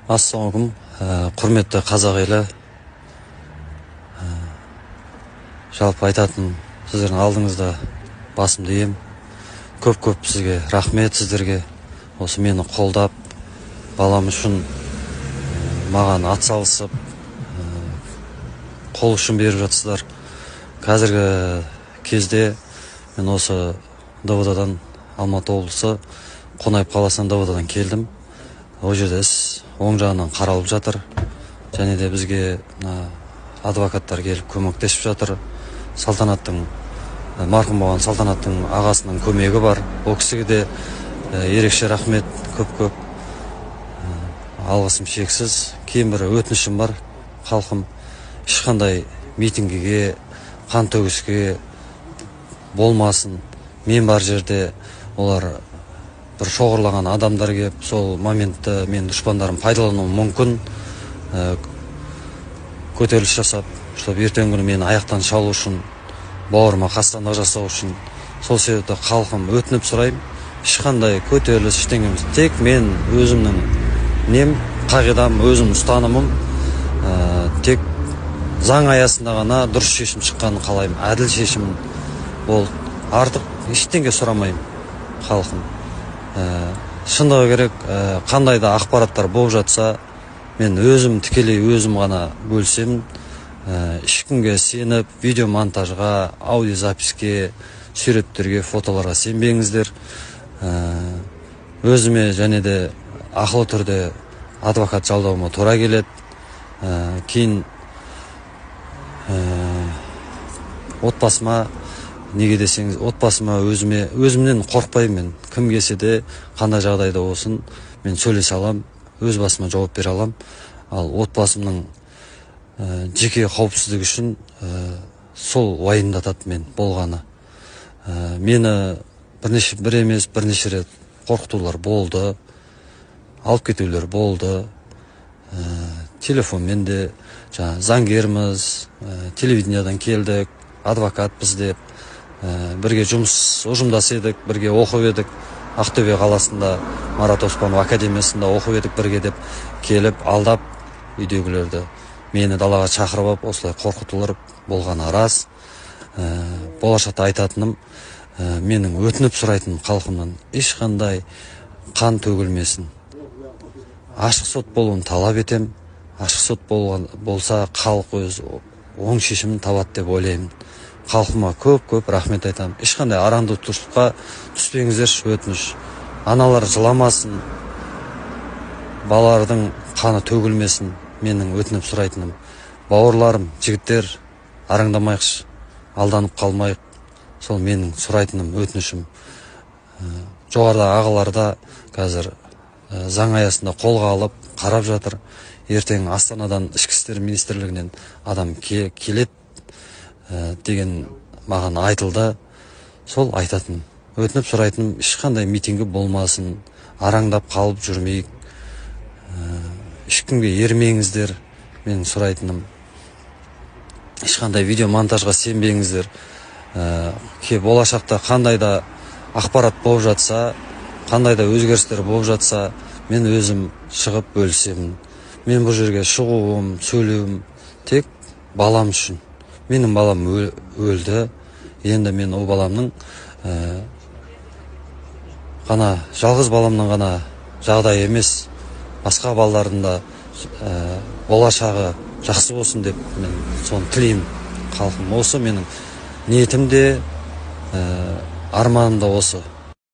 Ассалаумағалейкум, құрметті қазақ елі. Жалпы айтатын, сіздердің алдыңызда басымды иемін. Көп-көп сізге рахмет, сіздерге осы мені қолдап, балам үшін маған атсалысып, қол ұшын беріп жатсыздар. Қазіргі кезде мен осы ДВД-дан, Алматы облысы Қонаев қаласынан ДВД-дан келдім. Ол жерде іс оң жағынан қаралып жатыр. Және де бізге мына адвокаттар келіп көмектесіп жатыр. Салтанаттың, марқұм болған Салтанаттың ағасының көмегі бар. Ол кісіге де ерекше рахмет, көп-көп алғысым шексіз. Кейін бір өтінішім бар, халқым, ешқандай митингіге, қан төгіске болмасын. Мен бар жерде олар бір шоғырлаған адамдар келіп, сол моментті мен дұшпандарым пайдалануы мүмкін, көтеріліс жасап, чтобы ертеңгі күні мені аяқтан шалу үшін, бауырыма қастандық жасау үшін. Сол себепті халқым, өтініп сұраймын, ешқандай көтеріліс, ештеңе емес. Тек мен өзімнің нем, қағидам, өзім ұстанымым, тек заң аясында ғана дұрыс шешім шыққанын қалаймын, әділ шешім болды. Артық ештеңе сұрамаймын халқым. Шындығы керек, қандай да ақпараттар болып жатса, мен өзім тікелей өзім ғана бөлісемін. Ешкімге сеніп, видеомонтажға, аудиозаписке, суреттерге, фотоларға сенбеңіздер. Өзіме және де ақылы түрде адвокат жалдауыма тура келеді. Кейін отбасыма, неге десеңіз, отбасыма, өзіме, өзімнен қорықпаймын мен. Кім келсе де, қандай жағдайда болсын, мен сөйлесе алам, өз басыма жауап бере алам. Ал отбасымның жеке қауіпсіздігі үшін сол уайымдатады мен болғаны. Мені бірнеше, бір емес, бірнеше рет қорқытулар болды, алып кетулер болды. Телефонмен де, жаңа заңгерміз, телевидениядан келдік, адвокатпыз деп, бірге жұмыс ұжымдас едік, бірге оқып едік, Ақтөбе қаласында Марат Оспанов академиясында оқып едік бірге деп келіп алдап үйдегілерді, мені далаға шақырып алып осылай қорқытулар болғаны рас. Болашақта айтатыным, менің өтініп сұрайтыным халқымнан, ешқандай қан төгілмесін, ашық сот болуын талап етем. Ашық сот болған болса, халық өз оң шешімін табады деп ойлаймын. Халқыма көп-көп рахмет айтамын. Ешқандай арандатушылыққа түспеңіздерші, өтініш. Аналар жыламасын, балалардың қаны төгілмесін, менің өтініп сұрайтыным. Бауырларым, жігіттер, араңдамайықшы, алданып қалмайық. Сол менің сұрайтыным, өтінішім. Жоғарыда ағаларда қазір заң аясында қолға алып, қарап жатыр. Ертең Астанадан, Ішкі істер министрлігінен адам келеді деген маған айтылды. Сол айтатын, өтініп сұрайтыным, ешқандай митингі болмасын, араңдап қалып жүрмейік, ешкімге ермеңіздер. Менің сұрайтыным, ешқандай видеомонтажға сенбеңіздер. Болашақта қандай да ақпарат болып жатса, қандай да өзгерістер болып жатса, мен өзім шығып бөлісемін. Мен бұл жерге шығуым, сөйлеуім тек балам үшін. Менің балам өлді. Енді мен ол баламның ғана, жалғыз баламның ғана жағдайы емес, басқа балалардың да болашағы жақсы болсын деп мен соны тілеймін халқым. Осы менің ниетім де, арманым да осы.